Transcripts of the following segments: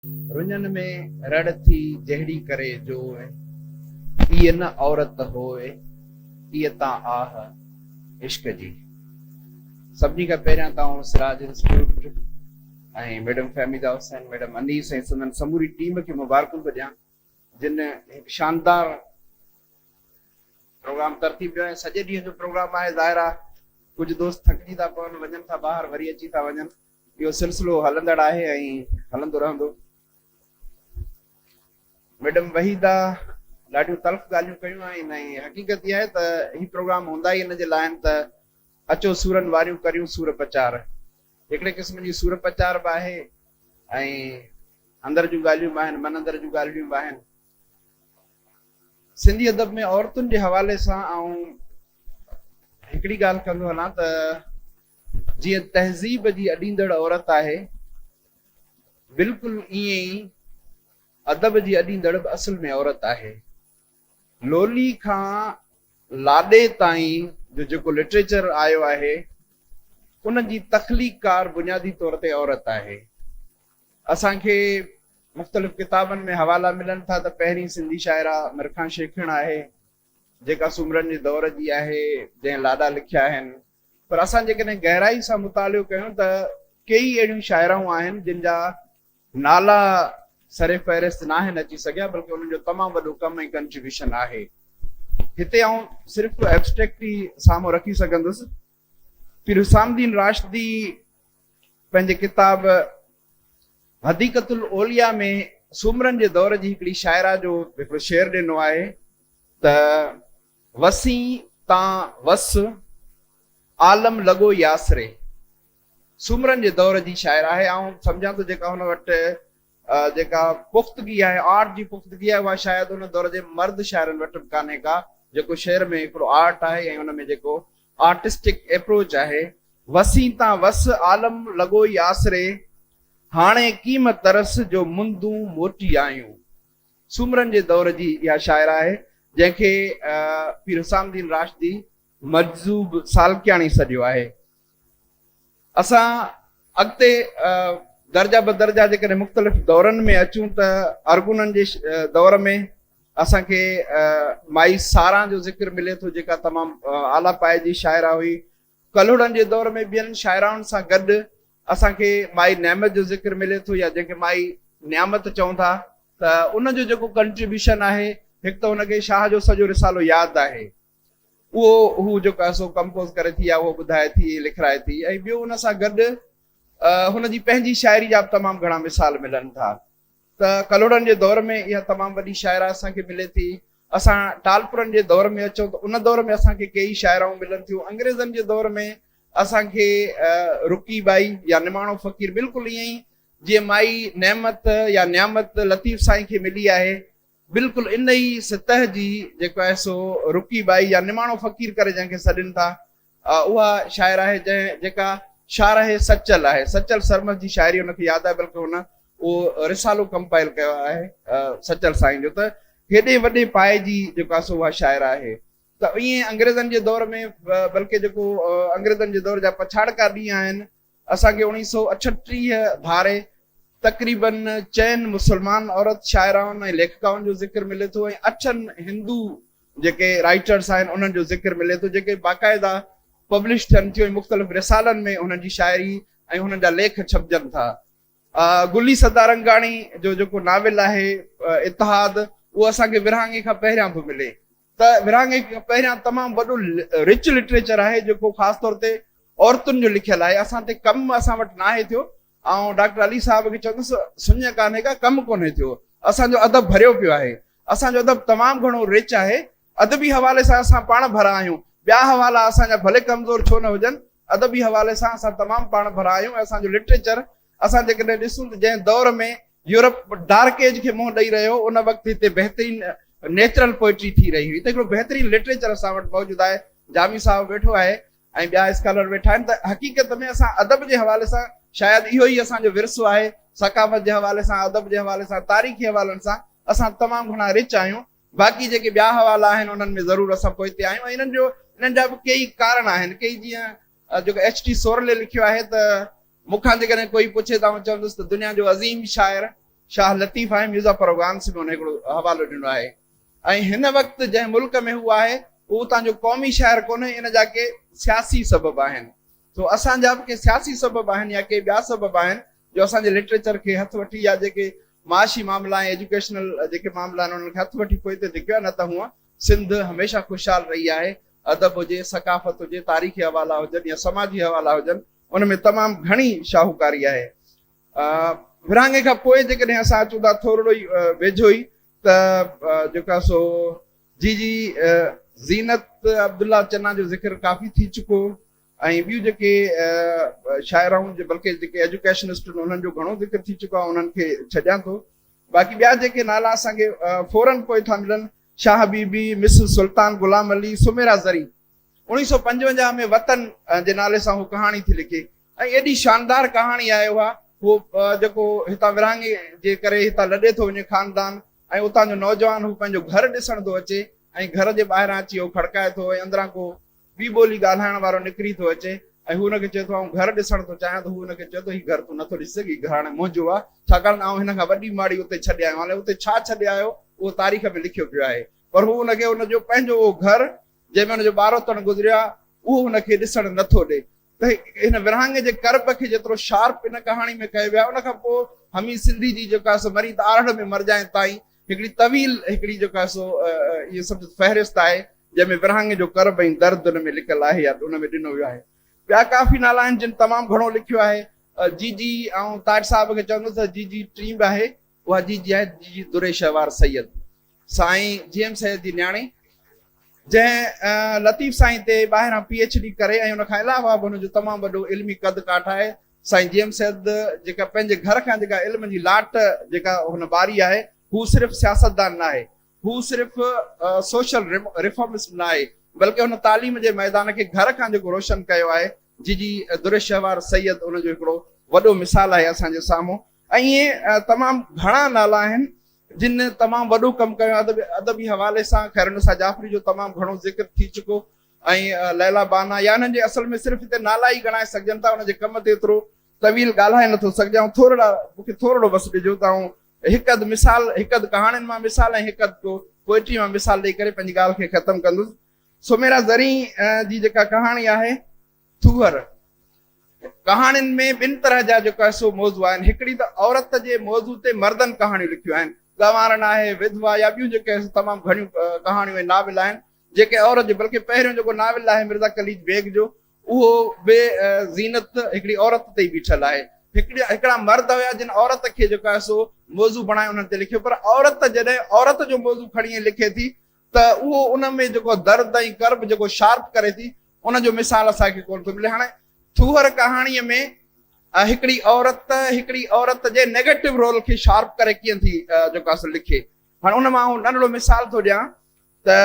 رڃن ۾ رڙ ٿي جهڙي ڪري جوء، ايء نه عورت هوء، ايء تان آهه عشق جي. سڀني کان پهريان ته آئون Siraj institute ۽ madam Fahmida Hussain, madam Anees ۽ سندن سموري ٽيم کي مبارڪون ٿو ڏيان جن هڪ شاندار پروگرام ترتيب ڏنو ۽ سڄي ڏينهن جو پروگرام آهي ظاهر آهي ڪجهه دوست ٿڪجي ٿا پون وڃن ٿا ٻاهر وري اچي ٿا وڃن. اهو سلسلو هلندڙ آهي ۽ هلندو رهندو. ميڊم وحيده ڏاڍيون تلخ ڳالهيون ڪيون آهن ۽ حقيقت اها آهي ته هي پروگرام هوندا ئي ان جي لاء آهن ته اچو سورن واريون ڪريون سور پچار. هڪڙي قسم جي سور پچار به آهي ۽ اندر جون ڳالهيون به آهن، من اندر جون ڳالهڙيون به آهن. سنڌي ادب ۾ عورتن جي حوالي سان آئون هڪڙي ڳالهه ڪندو هلان ته جيئن تهذيب جي اڏيندڙ عورت آهي، بلڪل ائين ئي ادب جي اڏيندڙ به اصل ۾ عورت آهي. لولي کان لاڏي تائين جو جيڪو لٽريچر آيو آهي، ان جي تخليقڪار بنيادي طور تي عورت آهي. اسان کي مختلف ڪتابن ۾ حوالا ملن ٿا ته پهرين سنڌي شاعره مرکان شيخڻ آهي، جيڪا سومرن جي دور جي آهي، جنهن لاڏا لکيا آهن. پر اسان جيڪڏهن گهرائي سان مطالعو ڪيون ته ڪيئي اهڙيون شاعرائون آهن جن جا نالا سر فهرست ناهن اچي سگهيا بلڪه انهن جو تمام وڏو ڪم ۽ ڪنٽريبيوشن آهي. هتي آئون صرف ائبسٽريڪٽ ئي سامهون رکي سگهندس. پير حسام الدين راشدي پنهنجي ڪتاب حديقة الاولياء ۾ سومرن جي دور جي هڪڙي شاعره جو هڪڙو شعر ڏنو آهي ته. وسين تان وس، عالم لڳو ياسري. سومرن جي دور جي شاعره آهي. آئون سمجهان ٿو جيڪا هن وٽ جيڪا پختگي آهي، آرٽ جي پختگي آهي، اها شايد ان دور جي مرد شاعرن وٽ به ڪانهي ڪا. جيڪو شعر ۾ هڪڙو آرٽ آهي ۽ ان ۾ جيڪو آرٽسٽڪ ايپروچ آهي. وسين تان وس، عالم لڳو ياسري، هاڻي ڪيم ترس جو مندون موٽي آيون. سومرن جي دور جي اها شاعره آهي، جنهن کي پير حسام الدين راشدي مجذوب سالڪياڻي سڏيو آهي. اسان اڳتي درجا بدرجا جيڪڏهن مختلف دورن ۾ اچون ته ارغونن جي دور ۾ اسان کي مائي ساران جو ذڪر ملي ٿو، جيڪا تمام اعليٰ پائي جي شاعره هئي. ڪلهوڙن جي دور ۾ ٻين شاعرائن سان گڏ اسان کي مائي نعمت جو ذڪر ملي ٿو يا جنهن کي مائي نعمت چئون ٿا ته ان جو جيڪو ڪنٽريبيوشن آهي هڪ ته هن کي شاهه جو سڄو رسالو ياد آهي اهو هو جيڪو آهي سو ڪمپوز ڪري ٿي يا اهو ٻڌائي ٿي لکرائي ٿي ۽ ٻيو ان سان گڏ هن جي پنهنجي شاعري جا به تمام گهڻا مثال ملن ٿا ته ڪلهوڙن جي دور ۾ اها تمام وڏي شاعره اسان کي ملي ٿي. اسان ٽالپرن جي دور ۾ اچون ته ان دور ۾ اسان کي ڪيئي شاعرائون ملن ٿيون. انگريزن جي دور ۾ اسان کي رڪي ٻائي يا نماڻو فقير بلڪل ائين ئي جيئن مائي نعمت يا نعمت لطيف سائين کي ملي آهي بلڪل ان ئي سطح جي جيڪو آهي سو رڪي ٻائي يا نماڻو فقير ڪري جنهن کي سڏين ٿا اها شاعر آهي جنهن جيڪا شارح سچل آهي. سچل سرمست جي شاعري هن کي ياد آهي بلڪه هن اهو رسالو ڪمپائل ڪيو آهي سچل سائين جو ته هيڏي وڏي پائي جي جيڪو آهي سو اها شاعره آهي ته ائين انگريزن جي دور ۾ بلڪه جيڪو انگريزن جي دور جا پڇاڙڪا ڏينهن آهن اسان کي اوڻيهه سئو اٺٽيهه ڌاري تقريباً چئن مسلمان عورت شاعرائن ۽ ليکڪائن جو ذڪر ملي ٿو ۽ اٺن هندو جيڪي رائيٽرس آهن انهن جو ذڪر ملي ٿو جيڪي باقاعده پبلش ٿين ٿيون ۽ مختلف رسالن ۾ انهن جي شاعري ۽ انهن جا ليک ڇپجن ٿا. گلي سدارنگاڻي جو جيڪو ناول آهي اتحاد اهو اسان کي ورهاڱي کان پهريان ٿو ملي ته ورهاڱي کان پهريان تمام وڏو رچ لٽريچر آهي جيڪو خاص طور تي عورتن جو لکيل آهي اسان تي ڪم اسان وٽ ناهي ٿيو آئون ڊاڪٽر علي صاحب کي چوندس سڃ ڪانهي ڪا ڪم ڪونهي ٿيو اسان جو ادب ڀريو پيو آهي اسان جو ادب تمام گهڻو رچ آهي ادبي حوالي سان اسان پاڻ ڀرا آهيون ٻيا حوالا اسان جا ڀلي ڪمزور ڇو نه هجن ادبي حوالي سان اسان تمام پاڻ ڀرا آهيون ۽ اسان جو لٽريچر اسان جيڪڏهن ڏسون ته جنهن دور ۾ يورپ ڊارڪ ايج کي منهن ڏئي رهيو هو ان وقت هتي بهترين نيچرل پوئٽري ٿي رهي هئي ته هڪڙو بهترين لٽريچر اسان وٽ موجود آهي جامي صاحب ويٺو آهي ۽ ٻيا اسڪالر ويٺا آهن ته حقيقت ۾ اسان ادب جي حوالي سان شايد اهو ئي اسان جو ورثو آهي ثقافت جي حوالي سان ادب جي حوالي سان تاريخي حوالن سان اسان تمام گهڻا رچ آهيون باقي جيڪي ٻيا حوالا آهن انهن ۾ ضرور اسان پوئتي آهيون ۽ انهن جو انهن جا به ڪيئي ڪارڻ آهن ڪيئي جيئن جيڪو ايڇ ٽي سورلي لکيو آهي ته مون کان جيڪڏهن ڪوئي پڇي ته آئون چوندس ته دنيا جو عظيم شاعر شاهه لطيف آهي ميرزا پروگانس ۾ هن هڪڙو حوالو ڏنو آهي ۽ هن وقت جنهن ملڪ ۾ هو آهي اهو اتان جو قومي شاعر ڪونهي ان جا ڪي سياسي سبب آهن سو اسان جا به ڪي سياسي سبب آهن يا ڪي ٻيا سبب آهن جو اسان جي لٽريچر کي هٿ وٺي يا جيڪي معاشي معاملا ۽ ايجوڪيشنل جيڪي معاملا آهن انهن کي هٿ وٺي پوئتي ڌڪيو آهي نه ته هونء سنڌ هميشه خوشحال رهي آهي ادب هجي ثقافت هجي تاريخي حوالا هجن يا سماجي حوالا هجن ان ۾ تمام گهڻي شاهوڪاري آهي ورهاڱي کان پوء جيڪڏهن اسان اچون ٿا ٿورڙو ئي ويجهو ئي ته جيڪا سو جي جي زينت عبدالله چنا جو ذڪر ڪافي ٿي چڪو ۽ ٻيون جيڪي شاعرائون بلڪه جيڪي ايجوڪيشنسٽ آهن انهن جو گهڻو ذڪر ٿي چڪو آهي انهن کي ڇڏيان ٿو باقي ٻيا جيڪي نالا اسان کي فورن پوء ٿا ملن شاهه بي بي مسز سلطان غلام علي سميرا زرين 1955 ۾ وطن جي نالي سان هو ڪهاڻي ٿي لکي ۽ ايڏي شاندار ڪهاڻي آهي اها. هو جيڪو هتان ورهاڱي جي ڪري هتان لڏي ٿو وڃي خاندان ۽ اتان جو نوجوان هو پنهنجو گهر ڏسڻ ٿو اچي ۽ گهر جي ٻاهران اچي هو کڙڪائي ٿو ۽ اندران ڪو ٻي ٻولي ڳالهائڻ وارو نڪري ٿو اچي ۽ هو ان کي چئي ٿو آئون گهر ڏسڻ ٿو چاهيان ته هو ان کي چئي ٿو هي گهر تون نٿو ڏسي سگهين هي گهر هاڻي منهنجو آهي ڇاڪاڻ ته آئون هن کان وڏي ماڙي اتي ڇڏي آيو آهيان اتي ڇا ڇڏي آيو اهو تاريخ ۾ لکيو پيو آهي پر هو ان کي ان جو پنهنجو اهو گهر جنهن ۾ هن جو ٻاروتڻ گذريو آهي اهو هن کي ڏسڻ نٿو ڏي ته هن ورهاڱي جي ڪرب کي جيترو شارپ ان ڪهاڻي ۾ ڪيو ويو آهي ان کان پوء حميد سنڌي جي جيڪا سو مري ته آرهڙ ۾ مرجانء تائين هڪڙي طويل هڪڙي جيڪا سو اهو سمجهه فهرست آهي جنهن ۾ ورهاڱي جو ڪرب ۽ درد ان ۾ لڪل آهي يا ان ۾ ڏنو ويو آهي. ٻيا ڪافي نالا آهن جن تمام گهڻو لکيو آهي. جي جي آئون تاج صاحب کي چوندس ته جي جي ٽين به آهي اها جي جي آهي جي جي دري شهوار سيد سائين جي ايم سيد جي نياڻي جنهن لطيف سائين تي ٻاهران پي ايڇ ڊي ڪري ۽ ان کان علاوه به هن جو تمام وڏو علمي قد ڪاٺ آهي. سائين جي ايم سيد جيڪا پنهنجي گهر کان جيڪا علم جي لاٽ جيڪا هن ٻاري آهي هو صرف سياستدان ناهي هو صرف سوشل ريفارمسٽ ناهي بلڪه هن تعليم جي ميدان کي گهر کان جيڪو روشن ڪيو آهي جي جي درشهوار سيد ان جو هڪڙو وڏو مثال آهي اسان جي سامهون ۽ ائين تمام گهڻا نالا آهن جن تمام وڏو ڪم ڪيو ادب ادبي حوالي سان خيرالنساء جعفري جو تمام گهڻو ذڪر ٿي چڪو ۽ ليلا بانا يا انهن جي اصل ۾ صرف هتي نالا ئي ڳڻائي سگهجن ٿا ان جي ڪم تي ايترو طويل ڳالهائي نٿو سگهجي آئون ٿورڙا مون کي ٿورڙو بس ڏجو ته آئون هڪ اڌ مثال هڪ اڌ ڪهاڻين مان مثال ۽ هڪ اڌ ڪو پوئٽري مان مثال ڏئي ڪري پنهنجي ڳالهه کي ختم ڪندس سميرا زرين جي جيڪا ڪهاڻي آهي ٿوهر ڪهاڻين ۾ ٻن طرح جا جيڪو آهي سو موضوع آهن. هڪڙي ته عورت جي موضوع تي مردن ڪهاڻيون لکيون آهن. ڳنوارن آهي، وڌوا يا ٻيون جيڪي آهي سو تمام گهڻيون ڪهاڻيون ۽ ناول آهن جيڪي عورت جي بلڪه پهريون جيڪو ناول آهي مرزا قليچ بيگ جو اهو به زينت هڪڙي عورت تي ئي بيٺل آهي. هڪڙي هڪڙا مرد هيا جن عورت کي جيڪو آهي سو موضوع بڻائي انهن تي لکيو پر عورت جڏهن عورت جو موضوع کڻي ۽ لکي ٿي ته اهو ان ۾ جيڪو درد ۽ ڪرب جيڪو شارپ ڪري ٿي ان جو مثال اسان کي ڪونه ٿو ملي. هاڻي ٿوهر ڪهاڻيء ۾ هڪڙي عورت هڪڙي عورت جي نيگيٽو رول کي شارپ ڪري ڪيئن ٿي جيڪو آهي سو لکي. هاڻي ان مان آئون ننڍڙو مثال ٿو ڏيان ته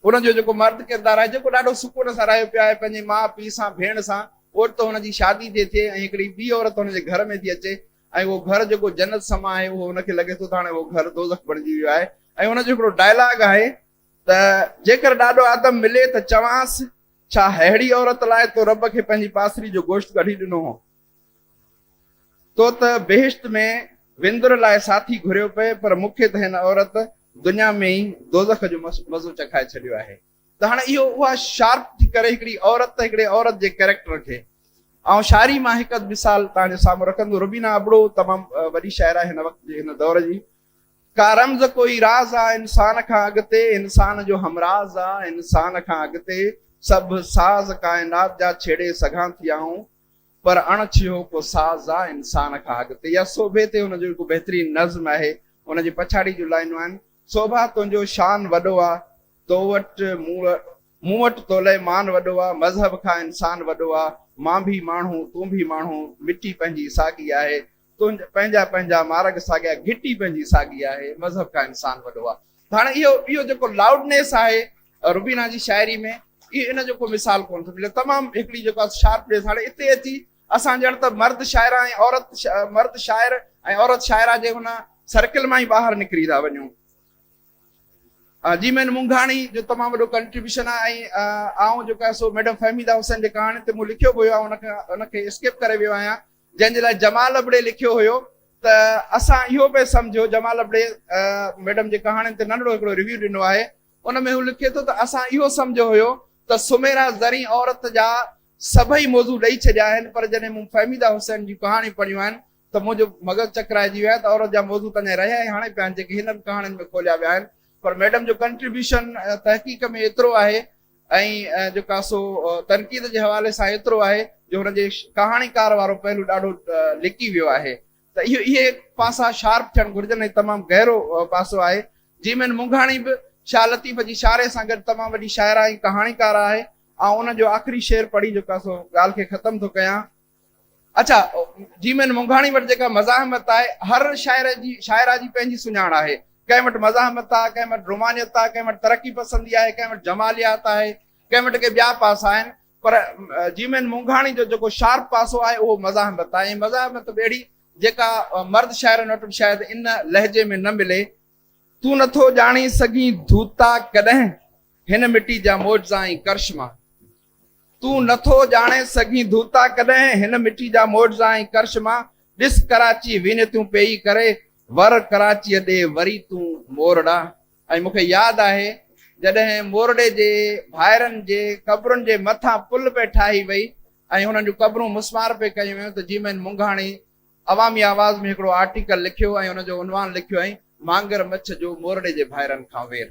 ان جو جيڪو مرد ڪردار آهي جيڪو ڏاڍو سڪون سان رهيو پيو آهي پنهنجي ماء پيء سان ڀيڻ سان اوچتو هن جي شادي ٿي ٿئي ۽ هڪڙي ٻي عورت هن جي گهر ۾ ٿي اچي ۽ اهو گهر جيڪو جنت سما آهي اهو هن کي لڳي ٿو ته هاڻي اهو گهر دوزخ بڻجي ويو آهي ۽ ان جو هڪڙو ڊائلاگ آهي ته جيڪر ڏاڏو آدم ملي ته چوانس ڇا ههڙي عورت لاء تو رب کي پنهنجي پاسري جو گوشت ڪڍي ڏنو هو؟ تو ته بهشت ۾ وندر لاء ساٿي گهريو پئي پر مون کي ته هن عورت دنيا ۾ ئي دوزخ جو مزو چکائي ڇڏيو آهي. ته هاڻي اهو اها شارپ ٿي ڪري هڪڙي عورت هڪڙي عورت جي ڪيريڪٽر کي آئون شاعري مان هڪ اڌ مثال توهان جي سامهون رکندو روبينا ابڙو تمام وڏي شاعره آهي هن وقت جي هن دور جي ڪا رمز ڪوئي راز آ انسان کان اڳتي انسان جو همراز آ انسان کان اڳتي سڀ ساز ڪائنات جا ڇيڙي سگهان ٿي آئون پر اڻ ڇهيو ڪو ساز آ انسان کان اڳتي يا سوڀي تي هن جو هڪ بهترين نظم آهي ان جي پڇاڙي جون لائنون آهن سوڀا تنهنجو شان وڏو آ تو وٽ مون وٽ تولئه مان وڏو آ، مذهب کان انسان وڏو آ، مان ڀي ماڻهو تون ڀي ماڻهو، مٽي پنهنجي ساڳي آهي، تنهنجا پنهنجا پنهنجا مارڳ ساڳيا، گهٽي پنهنجي ساڳي آهي، مذهب کان انسان وڏو آ. ته هاڻي اهو اهو جيڪو لائوڊنيس آهي روبينا جي شاعري ۾ اهو ان جو ڪو مثال ڪونه ٿو ملي. تمام هڪڙي جيڪو آ شارپنيس هاڻي اتي اچي اسان ڄڻ ته مرد شاعره ۽ عورت مرد شاعر ۽ عورت شاعره جي هن سرڪل مان ئي ٻاهر نڪري ٿا وڃون. جي مين مونگهاڻي جو تمام وڏو ڪنٽريبيوشن آهي ۽ آئون جيڪو آهي سو ميڊم فهميده حسين جي ڪهاڻين تي مون لکيو به هيو آئون ان کي اسڪيپ ڪري ويو آهيان جنهن جي لاء جمال ابڙي لکيو هيو ته اسان اهو پئي سمجهيو، جمال ابڙي ميڊم جي ڪهاڻين تي ننڍڙو هڪڙو ريويو ڏنو آهي، ان ۾ هو لکي ٿو ته اسان اهو سمجهيو هيو ته سميرا زرين عورت جا سڀئي موضوع ڏئي ڇڏيا آهن پر جڏهن مون فهميده حسين جون ڪهاڻيون پڙهيون آهن ته منهنجو مغز چڪرائجي ويو آهي ته عورت جا موضوع ته اڃا رهيا ئي هاڻي پيا آهن جيڪي هنن ڪهاڻين ۾ کوليا ويا آهن پر ميڊم جو ڪنٽريبيوشن تحقيق ۾ ايترو آهي ۽ جيڪو آهي سو تنقيد جي حوالي سان ايترو آهي جو هن جي ڪهاڻيڪار وارو پهلو ڏاڍو لڪي ويو آهي ته اهو اهي پاسا شارپ ٿيڻ گهرجن ۽ تمام گهرو پاسو آهي. جيمين مونگهاڻي به شاهه لطيف جي شاعري سان گڏ تمام وڏي شاعره ۽ ڪهاڻيڪاره آهي. آئون ان جو آخري شعر پڙهي جيڪو آهي سو ڳالهه کي ختم ٿو ڪيان. اڇا جيمين مونگهاڻي وٽ جيڪا مزاحمت آهي هر شاعر جي شاعره جي پنهنجي سڃاڻ آهي. ڪنهن وٽ مزاحمت آهي، ڪنهن وٽ رومانيت آهي، ڪنهن وٽ ترقي پسندي آهي، ڪنهن وٽ جماليات آهي، ڪنهن وٽ ڪي ٻيا پاسا آهن. پر جيمين مونگهاڻي جو جيڪو شارپ پاسو آهي اهو مزاحمت آهي ۽ مزاحمت به اهڙي جيڪا مرد شاعرن وٽ به شايد ان لهجي ۾ نه ملي. تون نٿو ڄاڻي سگهين ڌوتا ڪڏهن هن مٽي جا معجزا ۽ ڪرشما. تون نٿو ڄاڻي سگهين ڌوتا ڪڏهن هن مٽي جا معجزا ۽ ڪرشما. ڏس ڪراچي وينتيون پيئي ڪري ور ڪراچيء ڏي وري تون مورڙا. ۽ مون کي ياد آهي جڏهن مورڙي جي ڀائرن جي قبرن جي مٿان پل پئي ٺاهي وئي ۽ انهن جون قبرون مسمار پئي ڪيون ويون ته جيمين منگهاڻي عوامي آواز ۾ هڪڙو آرٽيڪل لکيو ۽ ان جو عنوان لکيو هئائين مانگر مڇ جو مورڙي جي ڀائرن کان وير.